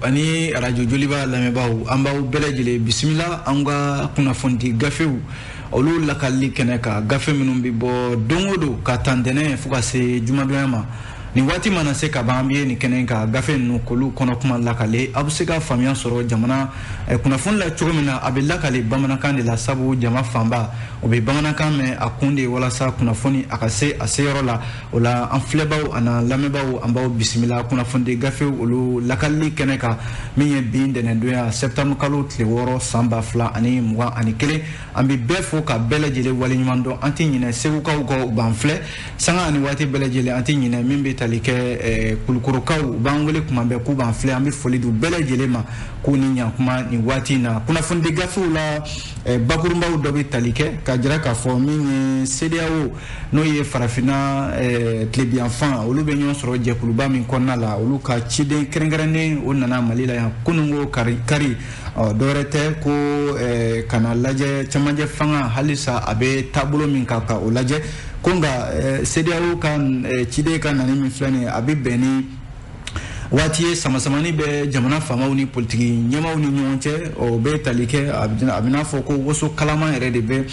Ani arajo Joliba lamɛnbaaw, an b'aw bɛɛ lajɛlen bisimila an ka kunnafonidi gafew olu lakalili kɛnɛ kan, gafe minnu bɛ bɔ don o don ka ta ntɛnɛn fo ka se jumadonya ma. Nin waati mana se ka ban, an bɛ nin kɛnɛ kan gafe ninnu k'olu kɔnɔ kuma lakale. Aw bɛ se ka faamuya sɔrɔ jamana kunnafoni la cogo min na, a bɛ lakale bamanankan de la, sabu jama fanba o bɛ bamanankan mɛn. A kun de ye walasa kunnafoni a ka se a seyɔrɔ la. O la, an filɛbaw ani lamɛnbaaw, an b'aw bisimila kunnafonidi gafew olu lakalili kɛnɛ kan, min ye bi ntɛnɛndonya, septembre kalo tile 6, san 2021. An bɛ bɛɛ fo ka bɛɛ lajɛlen waleɲuman dɔn. An tɛ ɲinɛ Segukaw kɔ, u b'an filɛ sanga ani waati bɛɛ lajɛlen. An tɛ ɲinɛ min bɛ tali kɛ Kulukorokaw, u b'an wele kuma bɛɛ k'u b'an filɛ. An bɛ foli di u bɛɛ lajɛlen ma k'u ni ɲankuma nin waati in na. Kunnafonidi gafew la bakurunbaw dɔ bɛ tali kɛ ka jira k'a fɔ min ye CEDEAO, n'o ye farafinna tilebiyanfan, olu bɛ ɲɔgɔn sɔrɔ jɛkuluba min kɔnɔna la, olu ka ciden kɛrɛnkɛrɛnnen o nana Mali la yan kununko kari kari. Dɔwɛrɛ tɛ ko ka na lajɛ cɛmancɛ fanga halisa a bɛ taabolo min kan, ka o lajɛ. Ko nka CEDEAO ka ciden ka nani min filɛ nin ye, a bɛ bɛn ni waati ye samasamani bɛ jamana faamaw ni politiki ɲɛmaaw ni ɲɔgɔn cɛ. O bɛ tali kɛ, a bɛ n'a fɔ ko woso kalaman yɛrɛ de bɛ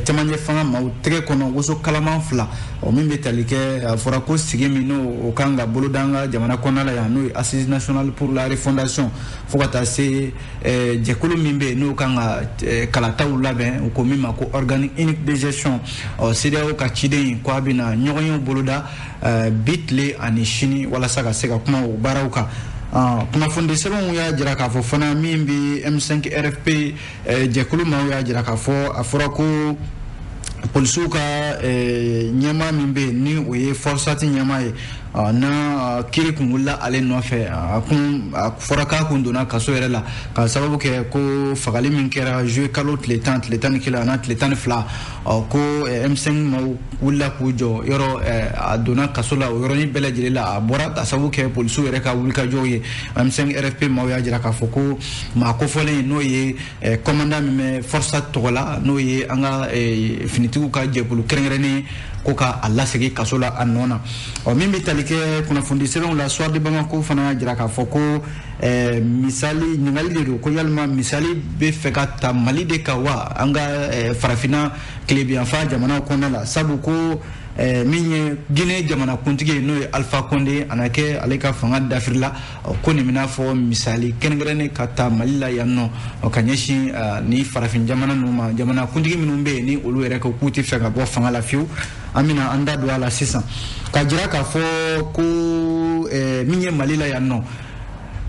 cɛmancɛ fanga maaw tɛgɛ kɔnɔ, woso kalaman fila. O min bɛ tali kɛ, a fɔra ko sigi min n'o o kan ka boloda an ka jamana kɔnɔna la yan, n'o ye Assise nationale pour la refondation, fo ka taa se jɛkulu min bɛ yen n'o kan ka kalataw labɛn, u ko min ma ko organe unique de gestion. Ɔ, CEDEAO ka ciden ko a bɛna ɲɔgɔnyew boloda bi tile ani sini walasa ka se ka kuma o baaraw kan. Kunnafonidi sɛbɛnw y'a jira k'a fɔ fana, min bɛ M5 RFP jɛkulu maaw y'a jira k'a fɔ a fɔra ko polisiw ka ɲɛmaa min bɛ yen, ni o ye FORSAT ɲɛmaa ye, na kiiri kun wulila ale nɔfɛ, a kun a fɔra k'a kun donna kaso yɛrɛ la ka sababu kɛ ko fagali min kɛra juillet kalo tile 10, tile 11 a n'a tile 12, ko M5 maaw wulila k'u jɔ yɔrɔ, a donna kaso la. O yɔrɔnin bɛɛ lajɛlen la, a bɔra ka sababu kɛ polisiw yɛrɛ ka wulikajɔw ye. M5 RFP maaw y'a jira k'a fɔ ko maa kofɔlen, n'o ye commandant min bɛ FORSAT tɔgɔ la, n'o ye an ka finitigiw ka jɛkulu kɛrɛnkɛrɛnnen, ko ka a lasegin kaso la a nɔ na. Ɔ, min bɛ tali kɛ kunnafoni sɛbɛnw la, Soir de Bamako fana y'a jira k'a fɔ ko misali ɲininkali de don, ko yalima misali bɛ fɛ ka ta Mali de kan wa, an ka farafinna tilebiyanfan jamanaw kɔnɔna la? Sabu ko min ye Guinée jamanakuntigi ye, n'o ye Alpha Condé, a na kɛ ale ka fanga dafirila, ko nin bɛna fɔ misali kɛrɛnkɛrɛnnen ka ta Mali la yan nɔ ka ɲɛsin ni farafin jamana ninnu ma, jamanakuntigi minnu bɛ yen ni olu yɛrɛ ko k'u tɛ fɛ ka bɔ fanga la fiyewu. An bɛna an da don a la sisan ka jira k'a fɔ ko min ye Mali la yan nɔ,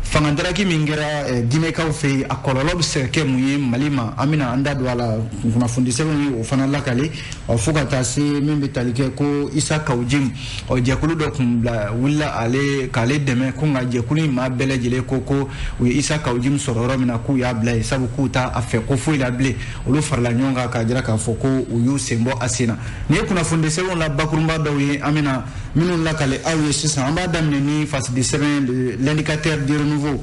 fanga daraki min kɛra Guinékaw fɛ yen, a kɔlɔlɔ bɛ se ka kɛ mun ye Mali ma? An bɛna an da don a la. Kunnafoni sɛbɛnw ye o fana lakale. Ɔ, fo ka taa se min bɛ tali kɛ ko Issa Kaou Djim, ɔ, jɛkulu dɔ kun bila wulila ale k'ale dɛmɛ, ko nka jɛkulu in maa bɛɛ lajɛlen ko u ye Issa Kaou Djim sɔrɔ yɔrɔ min na, k'u y'a bila yen, sabu k'u t'a a fɛ ko foyi la bilen. Olu farala ɲɔgɔn kan k'a jira k'a fɔ ko u y'u sen bɔ a sen na. Nin ye kunnafoni sɛbɛnw la bakurunba dɔw ye, an bɛna minnu lakale aw ye sisan. An b'a daminɛ ni fasidi sɛbɛn L'Indicateur du Renouveau.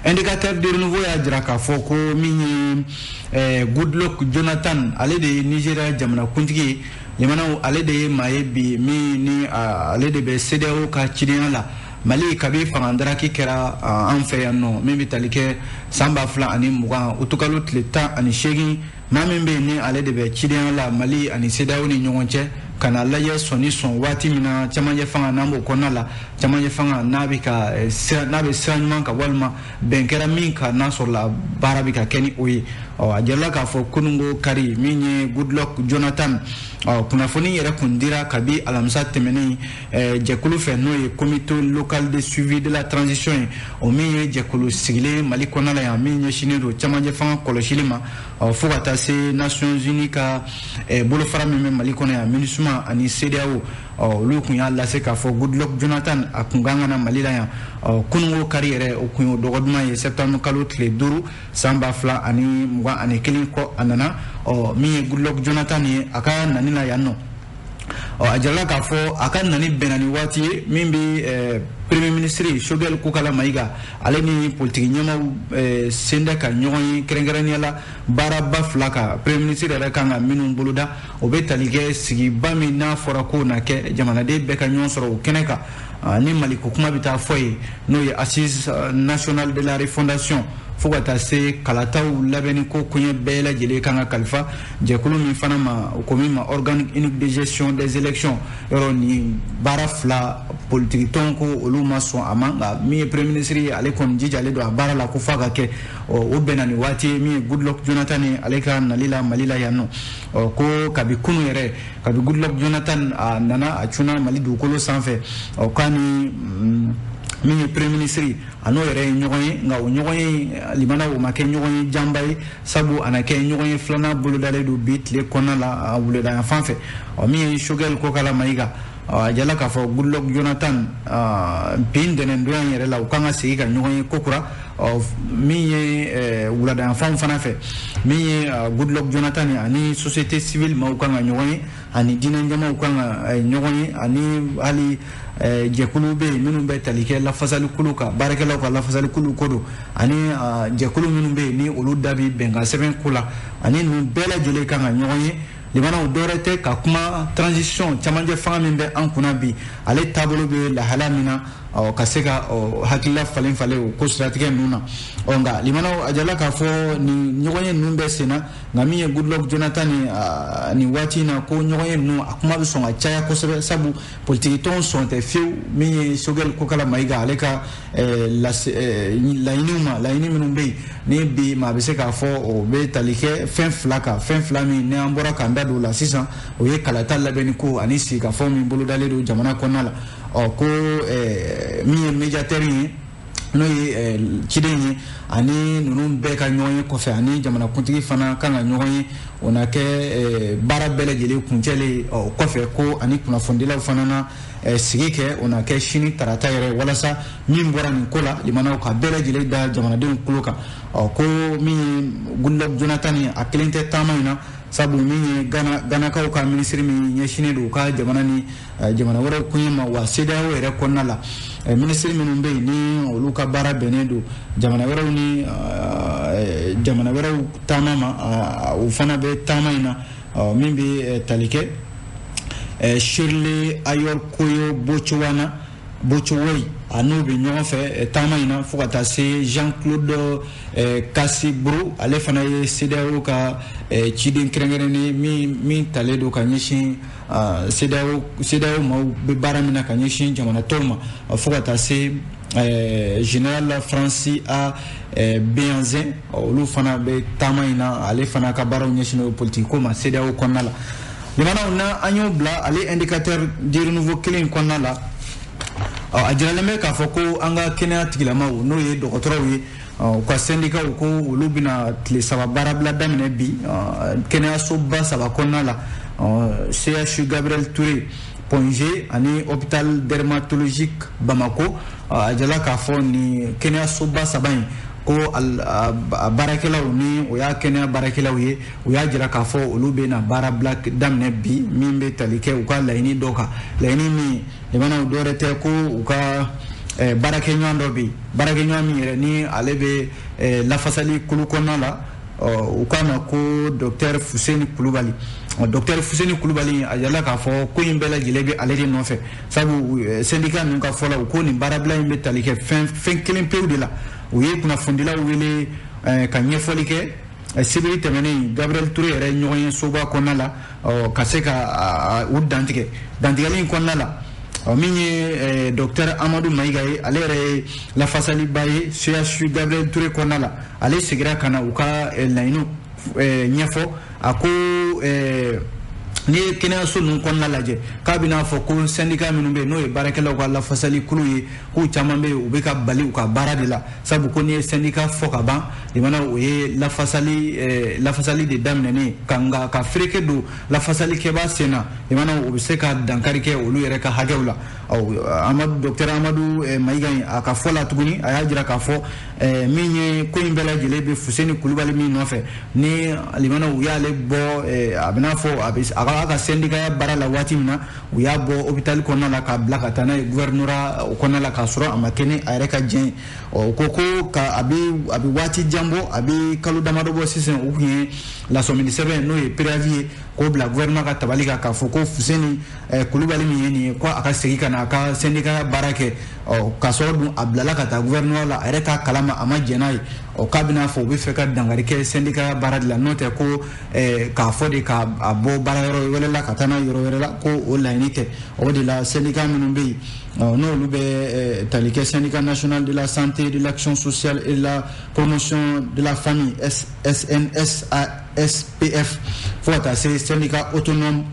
Indicateur du Renouveau y'a jira k'a fɔ ko min ye Goodluck Jonathan, ale de ye Nigeria jamanakuntigi ye limanaw, ale de ye maa ye bi min ni ale de bɛ CEDEAO ka cidenya la Mali. Kabi fanga daraki kɛra an fɛ yan nɔ, min bɛ tali kɛ san 2020, utukalo tile 18, maa min bɛ yen ni ale de bɛ cidenya la Mali ani CEDEAO ni ɲɔgɔn cɛ, ka na lajɛ sɔnni sɔn waati min na cɛmancɛ fanga n'an b'o kɔnɔna la, cɛmancɛ fanga n'a bɛ ka sira, n'a bɛ sira ɲuman kan, walima bɛn kɛra min kan, n'a sɔrɔla baara bɛ ka kɛ ni o ye. Ɔ, a jirala k'a fɔ kununko kari, min ye Goodluck Jonathan, ɔ, kunnafoni yɛrɛ kun dira kabi alamisa tɛmɛnen jɛkulu fɛ, n'o ye Comité local de suivi de la transition ye, o min ye jɛkulu sigilen Mali kɔnɔna la yan, min ɲɛsinnen don cɛmancɛ fanga kɔlɔsili ma. Ɔ, fo ka taa se Nations Unies ka bolofara min bɛ Mali kɔnɔ yan, MINUSMA ani CEDEAO, ɔ, olu kun y'a lase k'a fɔ Goodluck Jonathan a kun kan ka na Mali la yan. Ɔ, kununko kari yɛrɛ, o kun y'o dɔgɔ duman ye, septembre kalo tile 5, san 2021, kɔ a nana. Ɔ, min ye Goodluck Jonathan ye, a ka nani la yan nɔ, ɔ, a jirala k'a fɔ a ka nani bɛnna ni waati ye min bɛ Premier ministre Choguel Kokalla Maïga ale ni politique ɲɛmaaw sen da ka ɲɔgɔn ye kɛrɛnkɛrɛnnenya la baaraba fila kan. Premier ministre yɛrɛ kan ka minnu boloda, o bɛ tali kɛ sigiba min n'a fɔra k'o na kɛ jamanaden bɛɛ ka ɲɔgɔn sɔrɔ o kɛnɛ kan ni Maliko kuma bɛ taa fɔ yen, n'o ye Assise nationale de la refondation, fo ka taa se kalataw labɛnni ko koɲɛ bɛɛ lajɛlen kan ka kalifa jɛkulu min fana ma, o ko min ma Organe unique de gestion des élections. Yɔrɔ nin baara fila, politiki tɔn ko olu ma sɔn a ma, nka min ye Premier ministre ye, ale kɔni jijalen don a baara la ko f'a ka kɛ. O bɛnna ni waati ye min ye Goodluck Jonathan ye, ale ka nali la Mali la yan nɔ. Ko kabi kunu yɛrɛ, kabi Goodluck Jonathan a nana a cunna Mali dugukolo sanfɛ, k'a ni min ye Premier ministre a n'o yɛrɛ ye ɲɔgɔn ye. Nka o ɲɔgɔn ye limana, o ma kɛ ɲɔgɔn ye janba ye, sabu a na kɛ ɲɔgɔn ye filanan bolodalen don bi tile kɔnɔna la wulada yan fan fɛ. Min ye Choguel Kokalla Maïga, a jala k'a fɔ Goodluck Jonathan bi ntɛnɛndonya in yɛrɛ la, u kan ka segin ka ɲɔgɔn ye kokura. Min ye wulada yan fan fana fɛ, min ye Goodluck Jonathan ani société civile maaw kan ka ɲɔgɔn ye, ani diinɛ jamaw kan ka ɲɔgɔn ye, ani hali jɛkulu bɛ yen minnu bɛ tali kɛ lafasalikulu kan, baarakɛlaw ka lafasalikulu ko don, ani jɛkulu minnu bɛ yen ni olu da bi bɛnkan sɛbɛn ko la, ani ninnu bɛɛ lajɛlen kan ka ɲɔgɔn ye. Limanaw, dɔwɛrɛ tɛ ka kuma transition camancɛ fanga min bɛ an kunna bi, ale taabolo bɛ lahala min na, ka se ka hakilila falen falen o ko siratigɛ ninnu na. Nka limanaw, a jala k'a fɔ nin ɲɔgɔn ye ninnu bɛ sen na, nka min ye Goodluck Jonathan nin waati in na, ko ɲɔgɔn ye ninnu a kuma bɛ sɔn ka caya kosɛbɛ, sabu politiki tɔn sɔn tɛ fiyewu min ye Choguel Kokalla Maïga ale ka laɲiniw ma. Laɲini minnu bɛ yen ni bi maa bɛ se k'a fɔ o bɛ tali kɛ fɛn fila kan, fɛn fila min ni an bɔra k'an da don o la sisan, o ye kalata labɛnni ko ani sigikafɔ min bolodalen don jamana kɔnɔna la. Ko min ye médiateur ye, n'o ye ciden ye, ani ninnu bɛɛ ka ɲɔgɔn ye kɔfɛ, ani jamanakuntigi fana kan ka ɲɔgɔn ye, o na kɛ baara bɛɛ lajɛlen kuncɛlen o kɔfɛ, ko ani kunnafonidilaw fana na sigi kɛ, o na kɛ sini tarata yɛrɛ, walasa min bɔra nin ko la limanaw ka bɛɛ lajɛlen da jamanadenw tulo kan. Ko min ye Goodluck Jonathan ye, a kelen tɛ taama in na, sabu min ye Ganakaw ka minisiri min ɲɛsinnen don u ka jamana ni jamana wɛrɛw koɲɛ ma, wa CEDEAO yɛrɛ kɔnɔna la minisiri minnu bɛ yen ni olu ka baara bɛnnen don jamana wɛrɛw ni jamana wɛrɛw taama ma, o fana bɛ taama in na, min bɛ tali kɛ Shirley Ayor Koyo Botswana Botsowoi, a n'o bɛ ɲɔgɔn fɛ taama in na, fo ka taa se Jean-Claude Kasibro, ale fana ye CEDEAO ka ciden kɛrɛnkɛrɛnnen min talen don ka ɲɛsin CEDEAO maaw bɛ baara min na ka ɲɛsin jamana tɔw ma, fo ka taa se général Francis A Béhanzin, olu fana bɛ taama in na, ale fana ka baaraw ɲɛsinnen don politique ko ma CEDEAO kɔnɔna la. Limanaw, na an y'o bila ale Indicateur du renouveau kelen in kɔnɔna la, a jiralen bɛ k'a fɔ ko an ka kɛnɛya tigilamaw, n'o ye dɔgɔtɔrɔw ye, u ka syndicat ko olu bɛna tile 3 baarabila daminɛ bi kɛnɛyasoba 3 kɔnɔna la, CHU Gabriel Touré Point G ani hôpital dermatologique Bamako. A jala k'a fɔ nin kɛnɛyasoba 3 in ko a baarakɛlaw, ni o y'a kɛnɛya baarakɛlaw ye, u y'a jira k'a fɔ olu bɛna baarabila daminɛ bi, min bɛ tali kɛ u ka laɲini dɔ kan, laɲini min limanaw dɔwɛrɛ tɛ ko u ka baarakɛɲɔgɔn dɔ bɛ yen, baarakɛɲɔgɔn min yɛrɛ ni ale bɛ lafasali kulu kɔnɔna la, u k'a ma ko docteur Fuseni Kulubali. Docteur Fuseni Kulubali, a yala k'a fɔ ko in bɛɛ lajɛlen bɛ ale de nɔfɛ, sabu syndicat ninnu ka fɔ la, u ko nin baarabila in bɛ tali kɛ fɛn kelen pewu de la. U ye kunnafonidilaw wele ka ɲɛfɔli kɛ sibiri tɛmɛnen Gabriel Touré yɛrɛ ɲɔgɔn ye soba kɔnɔna la, ka se ka u dantigɛ. Dantigɛli in kɔnɔna la, min ye docteur Amadou Maïga ye, ale yɛrɛ ye lafasaliba ye CHU Gabriel Touré kɔnɔna la, ale seginna ka na u ka laɲiniw ɲɛfɔ. A ko n'i ye kɛnɛyaso ninnu kɔnɔna lajɛ, k'a bɛna fɔ ko syndicat minnu bɛ yen, n'o ye baarakɛlaw ka lafasali kulu ye, k'u caman bɛ yen, u bɛ ka bali u ka baara de la, sabu ko n'i ye syndicat fɔ ka ban, limana o ye lafasali de daminɛnen ka, nka ka fereke don lafasalikɛbaa sen na, limana o bɛ se ka dankari kɛ olu yɛrɛ ka hakɛw la. Amadu, docteur Amadou Maïga, a ka fɔ la tuguni, a y'a jira k'a fɔ min ye ko in bɛɛ lajɛlen bɛ Fuseni Kulubali min nɔfɛ, ni limana u y'ale bɔ, a bɛna fɔ a bɛ a ka syndicat baara la waati min na, u y'a bɔ hôpital kɔnɔna la k'a bila ka taa n'a ye gouvernorat o kɔnɔna la k'a sɔrɔ a ma kɛ ni a yɛrɛ ka diɲɛ ye. Ɔ, u ko ko ka a bɛ waati jan bɔ, a bɛ kalo damadɔ bɔ sisan, u tun ye lasɔmini sɛbɛn n'o ye préavis ye k'o bila gouvernement ka tabali kan k'a fɔ ko Fuseni Kulubali min ye nin ye, ko a ka segin ka na a ka syndicat baara kɛ. Ɔ, k'a sɔrɔ dun a bilala ka taa gouvernement la, a yɛrɛ t'a kalama, a ma jɛn n'a ye. Ɔ, k'a bɛna fɔ u bɛ fɛ ka dankari kɛ syndicat baara de la, n'o tɛ ko k'a fɔ de k'a bɔ baara yɔrɔ wɛrɛ la ka taa n'a yɔrɔ wɛrɛ la, ko o laɲini tɛ. O de la syndicat minnu bɛ yen, n'olu bɛ tali kɛ syndicat national de la santé, de l'action sociale et de la promotion de la famille SNSASPF, fo ka taa se syndicat autonome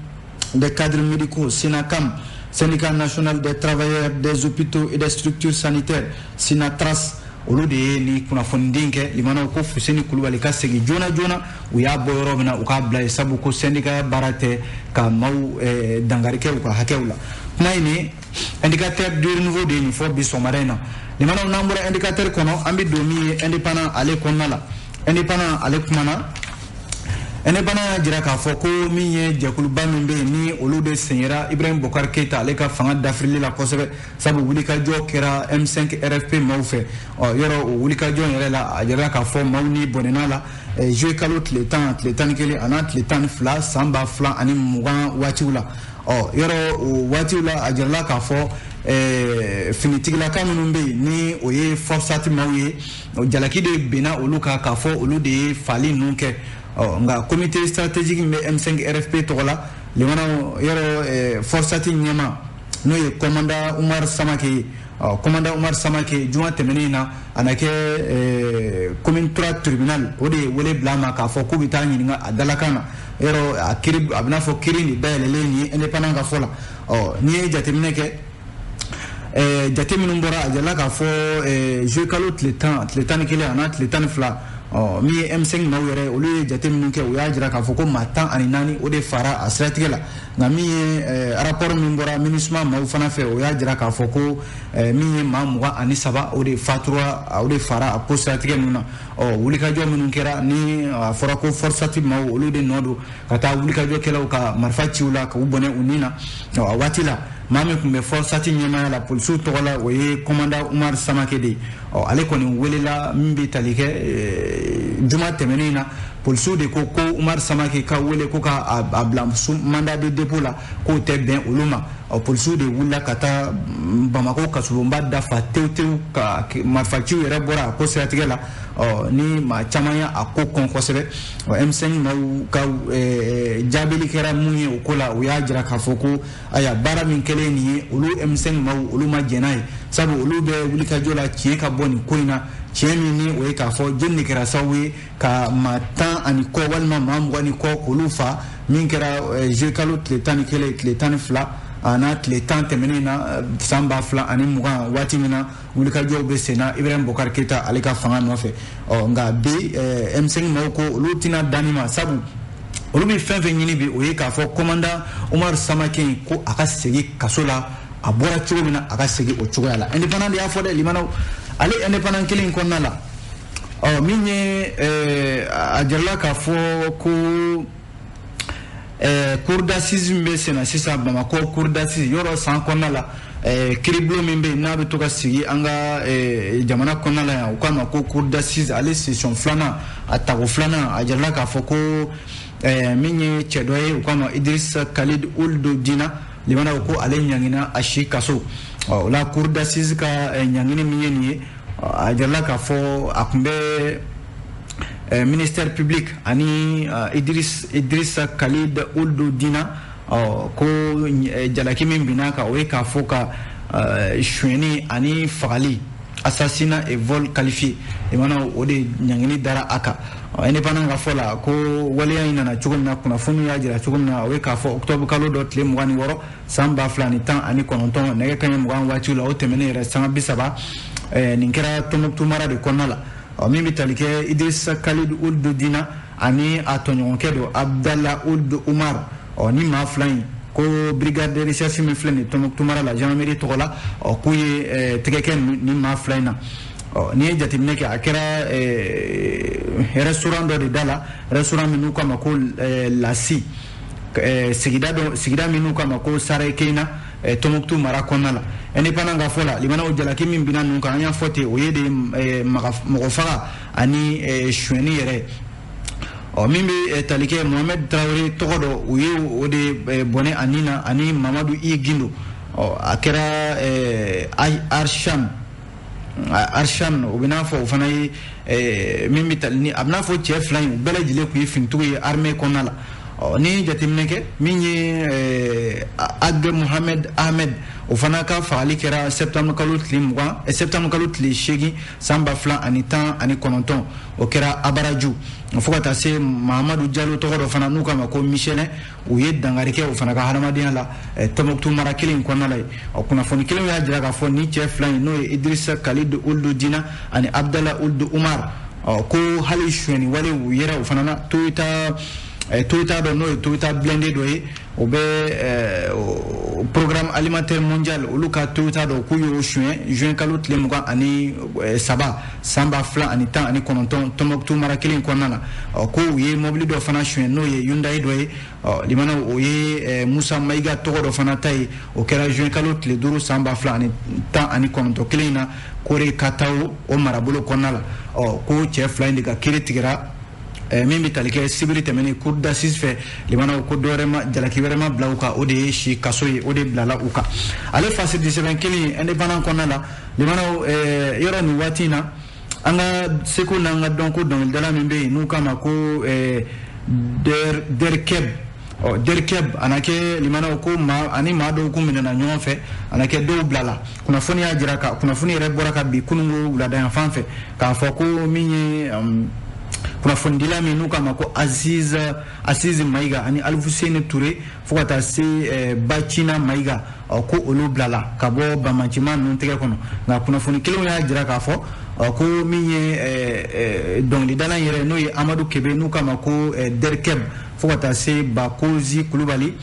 des cadres médicaux SYNACAM, syndicat national des travailleurs des hôpitaux et des structures sanitaires SYNATRAS, olu de ye ni kunnafoniden kɛ limanaw ko Fuseni Kulubali ka segin joona joona u y'a bɔ yɔrɔ min na, u k'a bila yen, sabu ko syndicat baara tɛ ka maaw dankari kɛ u ka hakɛw la. Kuma in ni Indicateur du Renouveau de ye nin fɔ bi sɔgɔmada in na. Limanaw, n'an bɔra Indicateur kɔnɔ, an bɛ don min ye Indépendant ale kɔnɔna la. Indépendant ale kumana, Indépendant y'a jira k'a fɔ ko min ye jɛkuluba min bɛ yen ni olu de senyera Ibrahim Boubacar Keïta ale ka fanga dafirili la kosɛbɛ, sabu wulikajɔ kɛra M5 RFP maaw fɛ. Ɔ, yɔrɔ o wulikajɔ yɛrɛ la, a jirala k'a fɔ maaw ni bɔnɛna la juillet kalo tile 10, tile 11 a n'a tile 12 san 2020 waatiw la. Ɔ, yɔrɔ o waatiw la, a jirala k'a fɔ finitigilaka minnu bɛ yen ni o ye FORSAT maaw ye, jalaki de binna olu kan k'a fɔ olu de ye fali ninnu kɛ. Ɔ, nka comité stratégique min bɛ M5 RFP tɔgɔ la, limanaw, yɔrɔ FORSAT ɲɛma n'o ye commandant Umar Samake ye, ɔ, commandant Umar Samake, juma tɛmɛnen in na, a na kɛ commune 3 tribunal o de ye wele bila a ma k'a fɔ k'u bɛ taa ɲininka a dalakan na. Yɔrɔ a kiiri a bɛna fɔ kiiri nin dayɛlɛlen nin ye Indépendant ka fɔ la. Ɔ, n'i ye jateminɛ kɛ, jate minnu bɔra, a jirala k'a fɔ juillet kalo tile 10, tile 11 a n'a tile 12, ɔ, min ye M5 maaw yɛrɛ, olu ye jate minnu kɛ, u y'a jira k'a fɔ ko maa 14 o de fara a siratigɛ la. Nka min ye rapport min bɔra MINUSMA maaw fana fɛ, o y'a jira k'a fɔ ko min ye maa 23 o de fatura, o de fara a ko siratigɛ ninnu na. Ɔ, wulikajɔ minnu kɛra ni a fɔra ko FORSAT maaw olu de nɔ don ka taa wulikajɔkɛlaw ka marifa ci u la k'u bɔnɛ u ni na. Ɔ, a waati la, maa min tun bɛ FORSAT ɲɛmaaya la polisiw tɔgɔ la, o ye commandant Umar Samake de ye. Ɔ, ale kɔni welela min bɛ tali kɛ juma tɛmɛnen in na, polisiw de ko ko Umar Samake ka wele ko ka a bila mandat de dépôt la, k'o tɛ bɛn olu ma. Ɔ, polisiw de wulila ka taa Bamako kasobonba dafa tewu tewu, ka marifaciw yɛrɛ bɔra a ko siratigɛ la. Ɔ, ni maa caman ye a ko kɔn kosɛbɛ. Ɔ, M5 maaw ka jaabili kɛra mun ye o ko la? U y'a jira k'a fɔ ko ayiwa, baara min kɛlen nin ye, olu M5 maaw olu ma jɛn n'a ye, sabu olu bɛ wulikajɔ la tiɲɛ ka bɔ nin ko in na. Tiɲɛ min ni o ye k'a fɔ joli de kɛra sababu ye ka maa 10 ani kɔ walima maa 20 ni kɔ k'olu fa, min kɛra juillet kalo tile 11, tile 12 a n'a tile 10 tɛmɛnen na san 2020, waati min na wulikajɔw bɛ sen na Ibrahim Boubacar Keïta ale ka fanga nɔfɛ. Ɔ, nka bi M5 maaw ko olu tɛna dan nin ma, sabu olu bɛ fɛn fɛn ɲini bi, o ye k'a fɔ commandant Umar Samake ko a ka segin kaso la, a bɔra cogo min na, a ka segin o cogoya la. Indépendant de y'a fɔ dɛ, limanaw. Ale Indépendant kelen in kɔnɔna la, ɔ, min ye a jirala k'a fɔ ko cour d'assises min bɛ sen na sisan Bamakɔ cour d'assises, yɔrɔ san kɔnɔna la, kiiribulon min bɛ yen n'a bɛ to ka sigi an ka jamana kɔnɔna la yan, u k'a ma ko cour d'assises, ale session filanan, a tako filanan, a jirala k'a fɔ ko min ye cɛ dɔ ye, u k'a ma Idrissa Khalid Ould Dina, limanaw, ko ale ɲangina a si kaso. Ɔ, o la cour d'assises ka ɲangini min ye nin ye, a jirala k'a fɔ a tun bɛ ministère public ani Idrissa Khalid Ould Dina, ɔ, ko jalaki min binna kan, o ye k'a fɔ ka sonyɛni ani fagali, assassinat et vol qualifié, limana, o de ɲangini dara a kan. Indépendant ka fɔ la, ko waleya in nana cogo min na, kunnafoniw y'a jira cogo min na, o ye k'a fɔ octobre kalo dɔ tile 26 san 2019, nɛgɛ kanɲɛ 20 waatiw la, o tɛmɛnen yɛrɛ sanga 30, nin kɛra Tɔnbukutu mara de kɔnɔna la. Ɔ, min bɛ tali kɛ Idrissa Khalid Ould Dina ani a tɔɲɔgɔnkɛ don Abdallah Ould Umar, ɔ, ni maa fila in ko brigade de recherche min filɛ nin ye Tɔnbukutu mara la, gendarmerie tɔgɔ la, ɔ, k'u ye tɛgɛ kɛ nin maa fila in na. Ɔ, n'i ye jateminɛ kɛ, a kɛra restaurant dɔ de da la, restaurant min n'u k'a ma ko Lasi. Sigida minnu kama ko Sare Keina Tombouctou mara kɔnɔna la. Indépendant ka fɔ la, limanaw, jalaki min binna ninnu kan, an y'a fɔ ten, o ye de mɔgɔ faga ani sonyɛni yɛrɛ. Ɔ, min bɛ tali kɛ Mohamed Traoré tɔgɔ dɔ, u ye o de bɔnɛ a nin na, ani Mamadu I Gindo. Ɔ, a kɛra Arshan, Arshan, o bɛ n'a fɔ o fana ye min bɛ tali ni a bɛ n'a fɔ cɛ fila in, u bɛɛ lajɛlen tun ye finitigiw ye armée kɔnɔna la. Ɔ, ni jateminɛ kɛ, min ye Ag Mohamed Ahmed, o fana ka fagali kɛra septembre kalo tile 20, septembre kalo tile 8 san 2019, o kɛra Abaraju. Fo ka taa se Mahamadu Jalo tɔgɔ dɔ fana, n'u k'a ma ko Michelin, u ye dankari kɛ o fana ka hadamadenya la Tɔnbɔkutu mara kelen in kɔnɔna la yen. Ɔ, kunnafoni kelen y'a jira k'a fɔ ni cɛ fila in, n'o ye Idrissa Khalid Ould Dina ani Abdallah Ould Umar, ɔ, ko hali sonyɛni wale u yɛrɛ o fana na Toyota dɔ, n'o ye Toyota blindé dɔ ye, o bɛ Programme alimentaire mondial olu ka Toyota dɔ, k'u y'o suɲɛ juin kalo tile 23 san 2019 Tɔnbɔkutu mara kelen kɔnɔna la. Ɔ, ko u ye mobili dɔ fana suɲɛ, n'o ye Hyundai dɔ ye. Ɔ, limanaw, o ye Musa Mayiga tɔgɔ dɔ fana ta ye, o kɛra juin kalo tile 5 san 2019 kelen in na, Kore Katawo o marabolo kɔnɔna la. Ɔ, ko cɛ fila in de ka kiiri tigɛra min bɛ tali kɛ sibiri tɛmɛnen cour d'assises fɛ. Limanaw, ko dɔwɛrɛ ma, jalaki wɛrɛ ma bila u kan, o de ye si kaso ye, o de bilala u kan. Ale fasiri sɛbɛn kelen Indépendant kɔnɔna la, limanaw, yɔrɔ nin waati in na, an ka seko n'an ka dɔnko dɔnkilidala min bɛ yen n'u k'a ma ko Derkeb, ɔ, Derkeb, a na kɛ, limanaw, ko maa ani maa dɔw kun minɛna ɲɔgɔn fɛ, a na kɛ dɔw bilala. Kunnafoni y'a jira ka kunnafoni yɛrɛ bɔra ka bi kununko wulada yan fan fɛ k'a fɔ ko min ye kunnafonidila min n'u k'a ma ko Aziz Mayiga ani Alifuseni Ture, fo ka taa se Bacina Mayiga, ɔ, ko olu bilala ka bɔ bamancima ninnu tɛgɛ kɔnɔ. Nka kunnafoni kelenw y'a jira k'a fɔ, ɔ, ko min ye dɔnkilidala in yɛrɛ, n'o ye Amadu Kebe, n'u k'a ma ko Derkeb, fo ka taa se Bakozi Kulubali,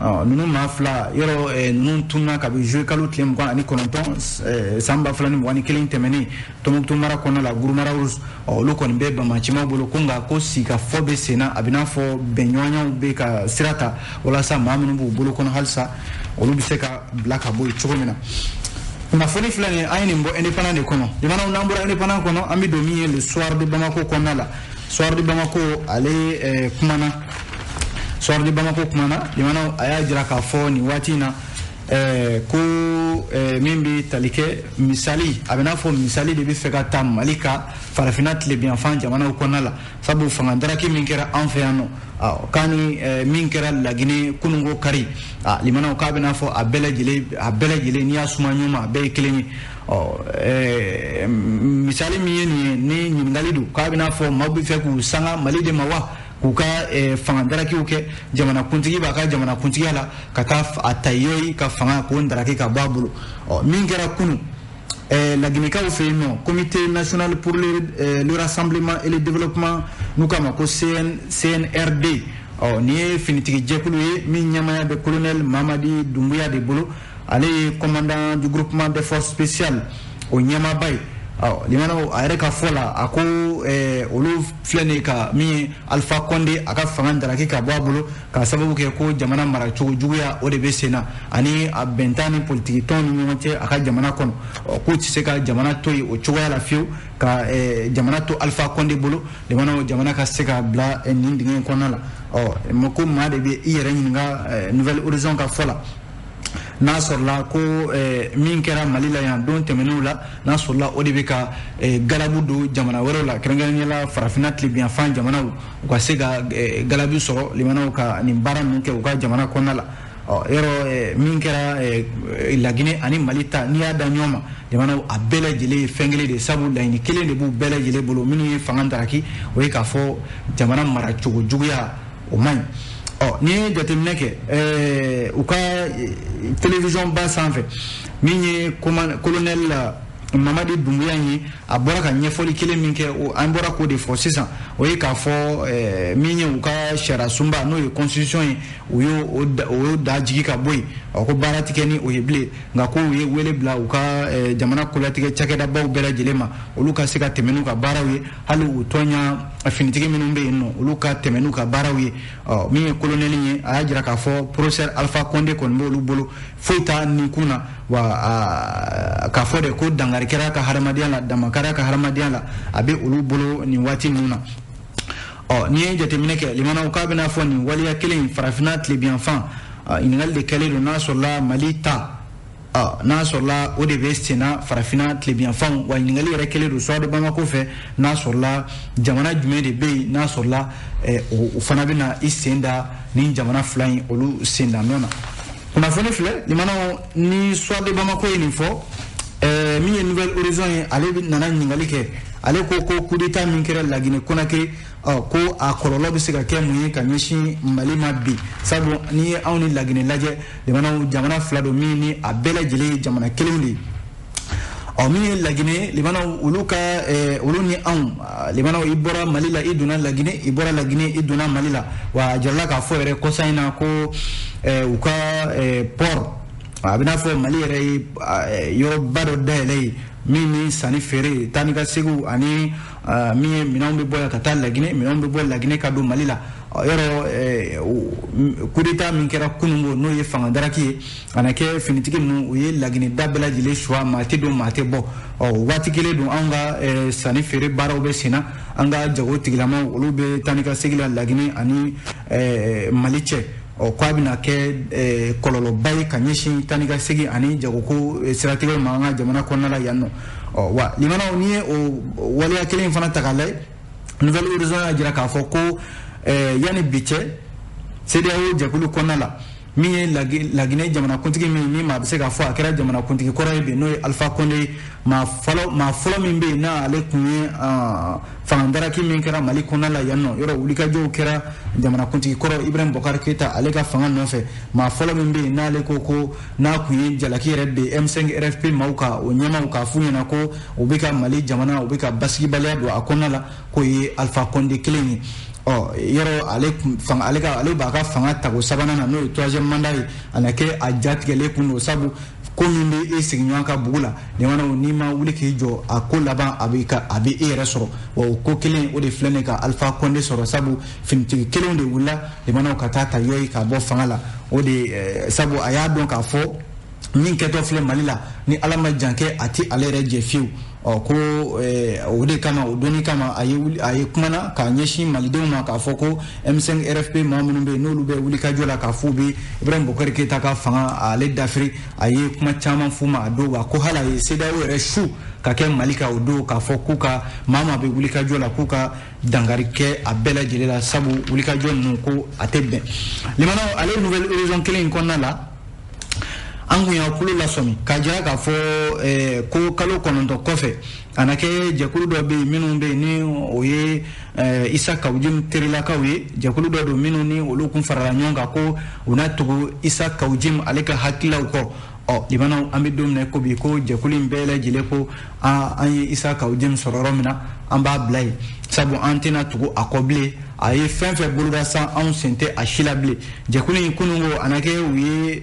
ɔ, ninnu maa fila yɔrɔ ninnu tununa kabi juillet kalo tile 29 san 2021 tɛmɛnen Tɔnbɔkutu mara kɔnɔna la, Gurumara. Ɔ, olu kɔni bɛ bamacimaw bolo ko, nka ko sigikafɔ bɛ sen na, a bɛ n'a fɔ bɛnɲɔgɔnyaw bɛ ka sira ta walasa maa minnu b'u bolo kɔnɔ halisa, olu bɛ se ka bila ka bɔ yen cogo min na. Kunnafoni filɛ nin ye, an ye nin bɔ Indépendant de kɔnɔ. Limanaw, n'an bɔra Indépendant kɔnɔ, an bɛ don min ye Le Soir de Bamako kɔnɔna la. Soir de Bamako, ale kumana, Soir de Bamako kumana, limanaw, a y'a jira k'a fɔ nin waati in na ko min bɛ tali kɛ misali, a bɛ n'a fɔ misali de bɛ fɛ ka ta Mali ka farafinna tilebinyanfan jamanaw kɔnɔna la, sabu fanga daraki min kɛra an fɛ yan nɔ k'a ni min kɛra Laginɛ kununko kari, limanaw, k'a bɛ n'a fɔ a bɛɛ lajɛlen, n'i y'a suma ɲɔgɔn ma, a bɛɛ ye kelen ye. Ɔ, misali min ye nin ye, ni ɲininkali don, k'a bɛ n'a fɔ maaw bɛ fɛ k'u sanga Mali de ma wa, k'u ka fanga darakiw kɛ, jamanakuntigi b'a ka jamanakuntigiya la ka taa a ta yoyi ka fanga k'o daraki ka bɔ a bolo. Ɔ, min kɛra kunu Laginɛkaw fɛ yen nɔ, Comité national pour le rassemblement et le développement, n'u k'a ma ko CNRD, ɔ, nin ye finitigi jɛkulu ye min ɲɛmaaya bɛ colonel Mamadi Doumbouya de bolo, ale ye commandant du groupement des forces spéciales, o ɲɛmaaba ye. Ɔ, limanaw, a yɛrɛ ka fɔ la, a ko olu filɛ nin ye ka min ye Alpha Condé a ka fanga daraki ka bɔ a bolo, k'a sababu kɛ ko jamana maracogo juguya o de bɛ sen na, ani a bɛntan ni politiki tɔnw ni ɲɔgɔn cɛ a ka jamana kɔnɔ. Ɔ, k'u tɛ se ka jamana to yen o cogoya la fiyewu, ka jamana to Alpha Condé bolo, limanaw, jamana ka se ka bila nin dingɛ in kɔnɔna la. Ɔ, ko maa de bɛ i yɛrɛ ɲininka Nouvel Horizon ka fɔ la, n'a sɔrɔla ko min kɛra Mali la yan don tɛmɛnenw la, n'a sɔrɔla o de bɛ ka galabu don jamana wɛrɛw la, kɛrɛnkɛrɛnnenya la farafinna tilebinyanfan jamanaw, u ka se ka galabu sɔrɔ, limanaw, ka nin baara ninnu kɛ u ka jamana kɔnɔna la. Ɔ, yɔrɔ min kɛra Laginɛ ani Mali ta, n'i y'a da ɲɔgɔn ma, jamanaw, a bɛɛ lajɛlen ye fɛn kelen de ye, sabu laɲini kelen de b'u bɛɛ lajɛlen bolo. Minnu ye fanga daraki, o ye k'a fɔ jamana maracogo juguya o man ɲi. Ɔ, n'i ye jateminɛ kɛ u ka télévision ba sanfɛ, min ye colonel Mamadi Doumbouya ye, a bɔra ka ɲɛfɔli kelen min kɛ, o an bɔra k'o de fɔ sisan, o ye k'a fɔ min ye u ka sariya sunba, n'o ye constitution ye, u y'o da jigi ka bɔ yen. Ɔ, ko baara ti kɛ ni o ye bilen, nka ko u ye wele bila u ka jamana kolatigɛ cakɛdabaw bɛɛ lajɛlen ma, olu ka se ka tɛmɛ n'u ka baaraw ye, hali u tɔnɲa finitigi minnu bɛ yen nɔ, olu ka tɛmɛ n'u ka baaraw ye. Ɔ, min ye colonel ye, a y'a jira k'a fɔ professeur Alpha Condé kɔni b'olu bolo, foyi t'a nin kun na, wa k'a fɔ de ko dankari kɛra ka hadamadenya la, damakara ka hadamadenya la, a bɛ olu bolo nin waati ninnu na. Ɔ, n'i ye jateminɛ kɛ, limanaw, k'a bɛna fɔ nin waleya kelen in farafinna tilebinyanfan, ɲininkali de kɛlen don n'a sɔrɔla Mali ta, n'a sɔrɔla o de bɛ senna farafinna tilebinyanfanw. Wa ɲininkali yɛrɛ kɛlen don Soir de Bamako fɛ, n'a sɔrɔla jamana jumɛn de bɛ yen, n'a sɔrɔla o fana bɛna i sen da nin jamana fila in olu sen da nɔ na. Kunnafoni filɛ, limanaw, ni Soir de Bamako ye nin fɔ. Min ye Nouvel Horizon ye, ale nana ɲininkali kɛ. Ale ko ko coup d'état min kɛra Laginɛ Konakiri, ko a kɔlɔlɔ bɛ se ka kɛ mun ye ka ɲɛsin Mali ma bi? Sabu n'i ye anw ni Laginɛ lajɛ, limanaw, jamana fila don min ni a bɛɛ lajɛlen ye jamana kelenw de ye. Ɔ, min ye Laginɛ, limanaw, olu ka olu ni anw, limanaw, i bɔra Mali la, i donna Laginɛ, i bɔra Laginɛ, i donna Mali la. Wa a jirala k'a fɔ yɛrɛ kɔsa in na ko u ka port, a bɛ n'a fɔ Mali yɛrɛ ye yɔrɔba dɔ dayɛlɛ ye min ni sanni feere, taa ni ka seginw, ani min ye minɛnw bɛ bɔ yan ka taa Laginɛ, minɛnw bɛ bɔ Laginɛ ka don Mali la. Yɔrɔ coup d'état min kɛra kununko, n'o ye fanga daraki ye, a na kɛ finitigi ninnu, u ye Laginɛ da bɛɛ lajɛlen suwa, maa tɛ don, maa tɛ bɔ. Ɔ, waati kelen don, anw ka sanni feere baaraw bɛ sen na, an ka jago tigilamaw, olu bɛ taa ni ka segin la Laginɛ ani Mali cɛ. Ɔ, k'a bɛna kɛ kɔlɔlɔba ye ka ɲɛsin taa ni ka segin ani jagoko siratigɛw ma an ka jamana kɔnɔna la yan nɔ. Ɔ, wa limanaw, n'i ye o waleya kelen in fana ta k'a lajɛ, Nouvel Horizon y'a jira k'a fɔ ko yanni bi cɛ, CEDEAO jɛkulu kɔnɔna la, min ye Laginɛ jamanakuntigi min ni maa bɛ se k'a fɔ a kɛra jamanakuntigi kɔrɔ ye bi, n'o ye Alpha Condé ye, maa fɔlɔ min bɛ yen n'ale tun ye fanga daraki min kɛra Mali kɔnɔna la yan nɔ, yɔrɔ wulikajɔw kɛra jamanakuntigi kɔrɔ Ibrahim Boubacar Keïta ale ka fanga nɔfɛ, maa fɔlɔ min bɛ yen n'ale ko ko n'a tun ye jalaki yɛrɛ bɛ M5 RFP maaw kan, o ɲɛmaaw k'a f'u ɲɛna ko u bɛ ka Mali jamana, u bɛ ka basigibaliya don a kɔnɔna la, k'o ye Alpha Condé kelen ye. Ɔ, yɔrɔ ale fanga, ale ka, ale b'a ka fanga tago sabanan na, n'o ye troisième mandat ye, a na kɛ a jatigɛlen kun don, sabu ko min bɛ e sigiɲɔgɔn ka bugu la, limanaw, n'i ma wuli k'i jɔ, a ko laban a bɛ ka a bɛ e yɛrɛ sɔrɔ. Wa o ko kelen o de filɛ nin ye ka Alpha Condé sɔrɔ, sabu finitigi kelenw de wulila, limanaw, ka taa ta yɔyi ka bɔ fanga la. O de sabu a y'a dɔn k'a fɔ min kɛtɔ filɛ Mali la, ni Ala ma jan kɛ, a ti ale yɛrɛ jɛ fiyewu. Ɔ, ko o de kama, o donni kama, a ye wuli, a ye kumana k'a ɲɛsin malidenw ma k'a fɔ ko M5 RFP maa minnu bɛ yen, n'olu bɛ wulikajɔ la k'a fɔ u bɛ Ibrahim Boubacar Keïta ka fanga ale dafiri, a ye kuma caman f'u ma a don. Wa ko hali a ye CEDEAO yɛrɛ su ka kɛ Mali kan o don, k'a fɔ k'u ka maa maa bɛ wulikajɔ la, k'u ka dankari kɛ a bɛɛ lajɛlen la, sabu wulikajɔ ninnu ko a tɛ bɛn. Limanaw, ale Nouvel Horizon kelen in kɔnɔna la, an kun y'a kulo lasɔmi k'a jira k'a fɔ ko kalo 9 kɔfɛ, a na kɛ jɛkulu dɔ bɛ yen minnu bɛ yen ni o ye Issa Kaou Djim terilakaw ye, jɛkulu dɔ don minnu ni olu kun farala ɲɔgɔn kan ko u na tugu Issa Kaou Djim ale ka hakililaw kɔ. Ɔ, limanaw, an bɛ don min na ko bi, ko jɛkulu in bɛɛ lajɛlen ko an ye Issa Kaou Djim sɔrɔ yɔrɔ min na, an b'a bila yen, sabu an tɛna tugu a kɔ bilen. A ye fɛn fɛn boloda san, anw sen tɛ a si la bilen. Jɛkulu in, kunun ko a na kɛ u ye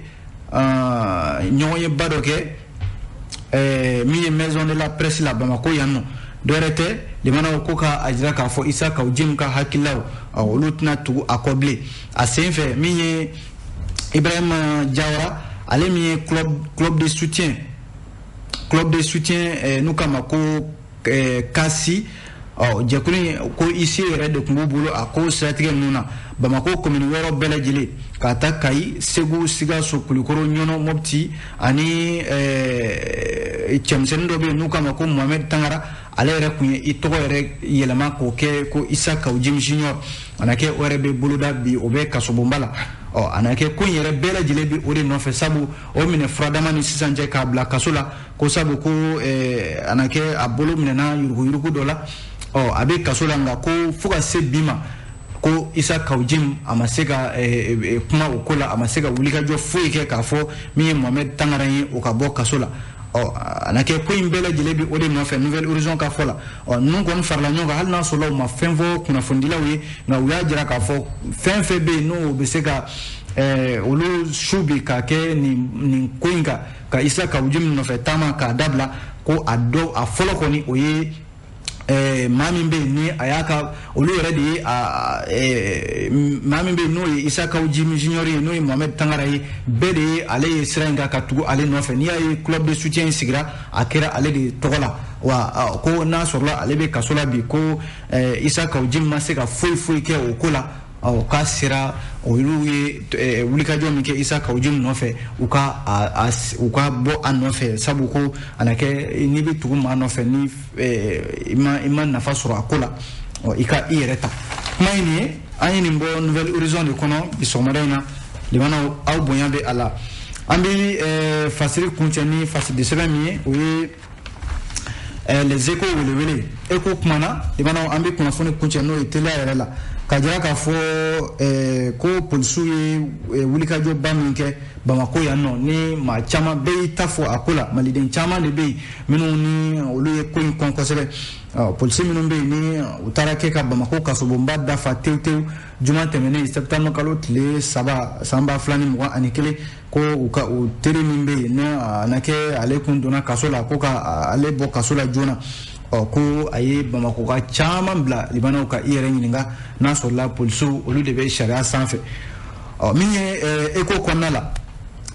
ɲɔgɔn ye ba dɔ kɛ min ye Maison de la Presse la Bamako yan nɔ. Dɔwɛrɛ tɛ, limanaw, ko ka a jira k'a fɔ Issa Kaou Djim ka hakililaw, olu tɛna tugu a kɔ bilen. A sen fɛ, min ye Ibrahima Diawara, ale min ye club de soutien n'u k'a ma ko kasi, ɔ, jɛkulu in ko isi yɛrɛ de tun b'u bolo a ko siratigɛ ninnu na Bamako commune 6 bɛɛ lajɛlen, ka taa Kayi, Segu, Sikaso, Kulukoro, Ɲɔnɔ, Mopti, ani cɛmisɛnnin dɔ bɛ yen n'u k'a ma ko Mohamed Tangara, ale yɛrɛ tun ye i tɔgɔ yɛrɛ yɛlɛma k'o kɛ ko Issa Kaou Djim Junior. A na kɛ o yɛrɛ bɛ boloda bi, o bɛ kasobonba la. Ɔ, a na kɛ ko in yɛrɛ bɛɛ lajɛlen bɛ o de nɔfɛ, sabu o minɛ furadama ni sisan cɛ k'a bila kaso la, ko sabu ko a na kɛ a bolo minɛna yuruguyurugu dɔ la. Ɔ, a bɛ kaso la, nka ko fo ka se bi ma, ko Issa Kaou Djim a ma se ka kuma o ko la, a ma se ka wulikajɔ foyi kɛ k'a fɔ min ye Mohamed Tangara ye, o ka bɔ kaso la. Ɔ a na kɛ ko in bɛɛ lajɛlen bi o de nɔfɛ Nouvel Horizon ka fɔ la. Ɔ ninnu kɔni farala ɲɔgɔn kan, hali n'a sɔrɔla u ma fɛn fɔ kunnafonidilaw ye, nka u y'a jira k'a fɔ fɛn fɛn bɛ yen n'o bɛ se ka olu su bi ka kɛ nin ko in kan, ka Issa Kaou Djim nɔfɛ taama k'a dabila, ko a dɔ a fɔlɔ kɔni o ye maa min bɛ yen ni a y'a ka olu yɛrɛ de ye a maa min bɛ yen n'o ye Issa Kaou Djim Junior ye, n'o ye Mohamed Tangara ye, bɛɛ de ye ale ye sira in kan ka tugu ale nɔfɛ. N'i y'a ye club de soutien in sigira, a kɛra ale de tɔgɔ la. Wa ko n'a sɔrɔla ale bɛ kaso la bi, ko Issa Kaou Djim ma se ka foyi foyi kɛ o ko la. Ɔ k'a sera olu ye wulikajɔ min kɛ Issa Kaou Djim nɔfɛ, u ka u ka bɔ a nɔfɛ, sabu ko a na kɛ n'i bɛ tugu maa nɔfɛ ni i ma nafa sɔrɔ a ko la, ɔ i ka i yɛrɛ ta. Kuma ye nin ye, an ye nin bɔ Nouvel Horizon de kɔnɔ bi sɔgɔmada in na. Limanaw, aw bonya bɛ a la. An bɛ fasiri kuncɛ ni fasidi sɛbɛn min ye, o ye Les Échos welewele. Écho kumana, limanaw, an bɛ kunnafoni kuncɛ n'o ye teliya yɛrɛ la, ka jira k'a fɔ ko polisiw ye wulikajɔba min kɛ Bamako yan nɔ, ni maa caman bɛɛ y'i ta fɔ a ko la. Maliden caman de bɛ yen minnu ni olu ye ko in kɔn kosɛbɛ. Polisi minnu bɛ yen ni u taara kɛ ka Bamako kasobonba dafa tewu tewu juma tɛmɛnen, septembre kalo tile 3 san 2021, ko u ka u teri min bɛ yen ni a na kɛ ale kun donna kaso la, ko ka ale bɔ kaso la joona. Ɔ ko a ye Bamako ka caman bila limanaw ka i yɛrɛ ɲininka n'a sɔrɔla polisiw olu de bɛ sariya sanfɛ. Ɔ min ye Écho kɔnɔna la,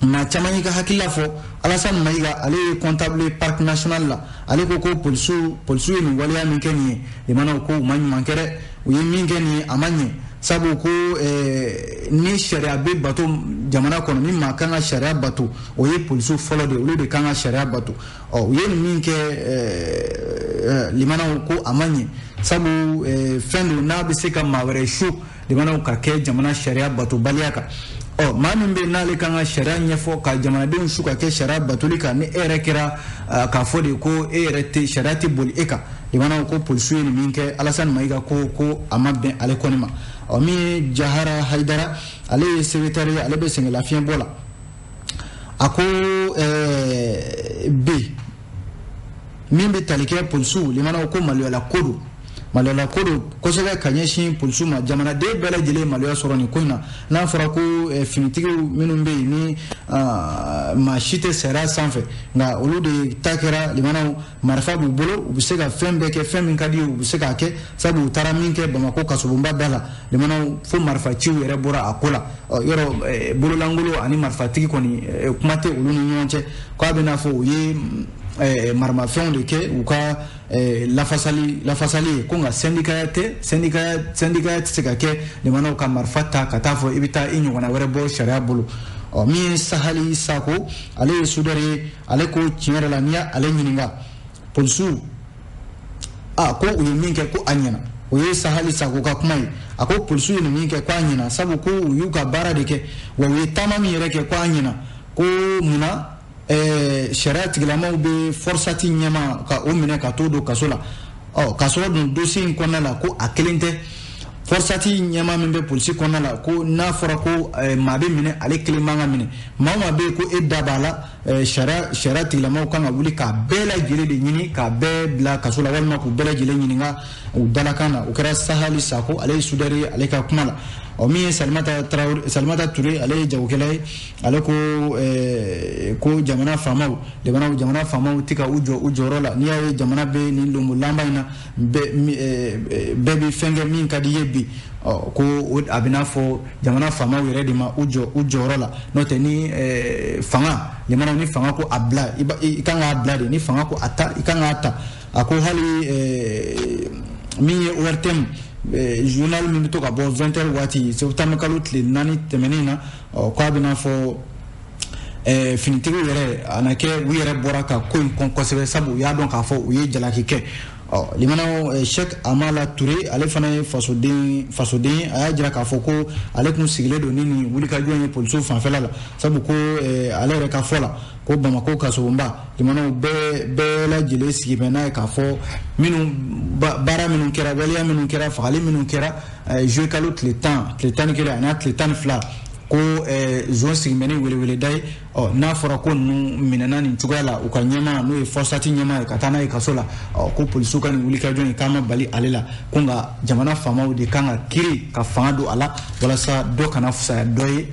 maa caman y'i ka hakilila fɔ. Alassane Maïga, ale ye comptable parc national la, ale ko ko polisiw ye nin waleya min kɛ nin ye, limanaw, ko u ma ɲuman kɛ dɛ. U ye min kɛ nin ye, a ma ɲɛ, sabu ko ni sariya bɛ bato jamana kɔnɔ, ni maa kan ka sariya bato, o ye polisiw fɔlɔ de ye, olu de kan ka sariya bato. Ɔ u ye nin min kɛ, limanaw, ko a ma ɲɛ, sabu fɛn don n'a bɛ se ka maa wɛrɛ su, limanaw, ka kɛ jamana sariya batobaliya kan. Ɔ maa min bɛ n'ale kan ka sariya ɲɛfɔ ka jamanadenw su ka kɛ sariya batoli kan, ni e yɛrɛ kɛra k'a fɔ de ko e yɛrɛ tɛ sariya tɛ boli e kan, limanaw, ko polisiw ye nin min kɛ, Alassane Maïga ko a ma bɛn ale kɔni ma. Ɔ min ye Jahara Hayidara, ale ye secrétaire ye, ale bɛ sɛgɛnlafiɲɛbɔ la, a ko bi min bɛ tali kɛ polisiw, limanaw, ko maloyala ko don, maloyala ko don kosɛbɛ ka ɲɛsin polisiw ma. Jamanaden bɛɛ lajɛlen maloya sɔrɔ nin ko in na, n'a fɔra ko finitigiw minnu bɛ yen ni maa si tɛ sariya sanfɛ, nka olu de ta kɛra, limanaw, marifa b'u bolo, u bɛ se ka fɛn bɛɛ kɛ, fɛn min ka di ye u bɛ se k'a kɛ, sabu u taara min kɛ Bamako kasobonba da la, limanaw, fo marifaciw yɛrɛ bɔra a ko la. Yɔrɔ bololankolon ani marifatigi kɔni, kuma tɛ olu ni ɲɔgɔn cɛ. K'a bɛ n'a fɔ u ye maramafɛnw de kɛ u ka lafasali ye, ko nka syndicaya tɛ, syndicaya tɛ se ka kɛ, limanaw, ka marifa ta ka taa fɔ i bɛ taa i ɲɔgɔnna wɛrɛ bɔ sariya bolo. Ɔ min ye Sahali Sako, ale ye soudeur ye, ale ko tiɲɛ yɛrɛ la, n'i y'ale ɲininka, polisiw a ko u ye min kɛ, ko a ɲɛna. O ye Sahali Sako ka kuma ye. A ko polisiw ye nin min kɛ, ko a ɲɛna, sabu ko u y'u ka baara de kɛ, wa u ye taama min yɛrɛ kɛ, ko a ɲɛna. Ko munna sariya tigilamaw bɛ FORSAT ɲɛma ka o minɛ ka t'o don kaso la? Ɔ k'a sɔrɔ dun dossier in kɔnɔna la, ko a kelen tɛ. FORSAT ɲɛma min bɛ polisi kɔnɔna la, ko n'a fɔra ko maa bɛ minɛ, ale kelen man ka minɛ. Maa o maa bɛ yen ko e da b'a la, sariya tigilamaw kan ka wuli k'a bɛɛ lajɛlen de ɲini k'a bɛɛ bila kaso la, walima k'u bɛɛ lajɛlen ɲininka u dalakan na. O kɛra Sahali Sako, ale ye soudeur ye, ale ka kuma la. Ɔ min ye Salimata Tarawele, Salimata Ture, ale ye jagokɛla ye, ale ko ko jamana faamaw, jamana faamaw tɛ ka u jɔ u jɔyɔrɔ la. N'i y'a ye jamana bɛ nin lonbolanba in na, bɛɛ bɛ fɛn kɛ min ka di i ye bi, ɔ ko a bɛ n'a fɔ jamana faamaw yɛrɛ de ma u jɔ u jɔyɔrɔ la. N'o tɛ, ni fanga, limanaw, ni fanga ko a bila, i kan k'a bila de, ni fanga ko a ta, i kan k'a ta. A ko hali min ye ORTM journal min bɛ to ka bɔ 20 heures waati, septembre kalo tile 4 tɛmɛnen na, ɔ k'a bɛ n'a fɔ finitigiw yɛrɛ, a na kɛ u yɛrɛ bɔra ka ko in kɔn kosɛbɛ, sabu u y'a dɔn k'a fɔ u ye jalaki kɛ. Ɔ limanaw, Cheikh Amala Touré, ale fana ye fasoden ye, a y'a jira k'a fɔ ko ale kun sigilen don ni nin wulikajɔ ye polisiw fanfɛla la, sabu ko ale yɛrɛ ka fɔ la, ko Bamako kasobonba, limanaw, bɛɛ lajɛlen sigi bɛ n'a ye k'a fɔ minnu baara minnu kɛra, waleya minnu kɛra, fagali minnu kɛra juillet kalo tile 10, tile 11 ani tile 12. Ko zon sigimɛ ni weleweleda ye. Ɔ, n'a fɔra ko ninnu minɛna nin cogoya la, u ka ɲɛmaa, n'o ye FORSAT ɲɛmaa ye, ka taa n'a ye kaso la. Ɔ, ko polisiw ka nin wulikajɔ in k'a ma bali ale la, ko nka jamana faamaw de kan ka kiiri ka fanga don a la, walasa dɔ kana fisaya dɔ ye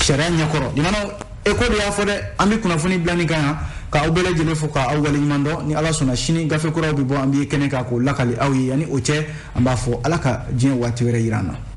sariya ɲɛkɔrɔ. Limanaw, Eko de y'a fɔ dɛ. An bɛ kunnafoni bila nin kan yan, k'aw bɛɛ lajɛlen fo, k'aw waleɲuman dɔn. Ni Ala sɔnna, sini gafe kuraw bɛ bɔ, an bɛ kɛnɛ kan k'o lakali aw ye. Yanni o cɛ, an b'a fɔ Ala ka diɲɛ waati wɛrɛ yira an na.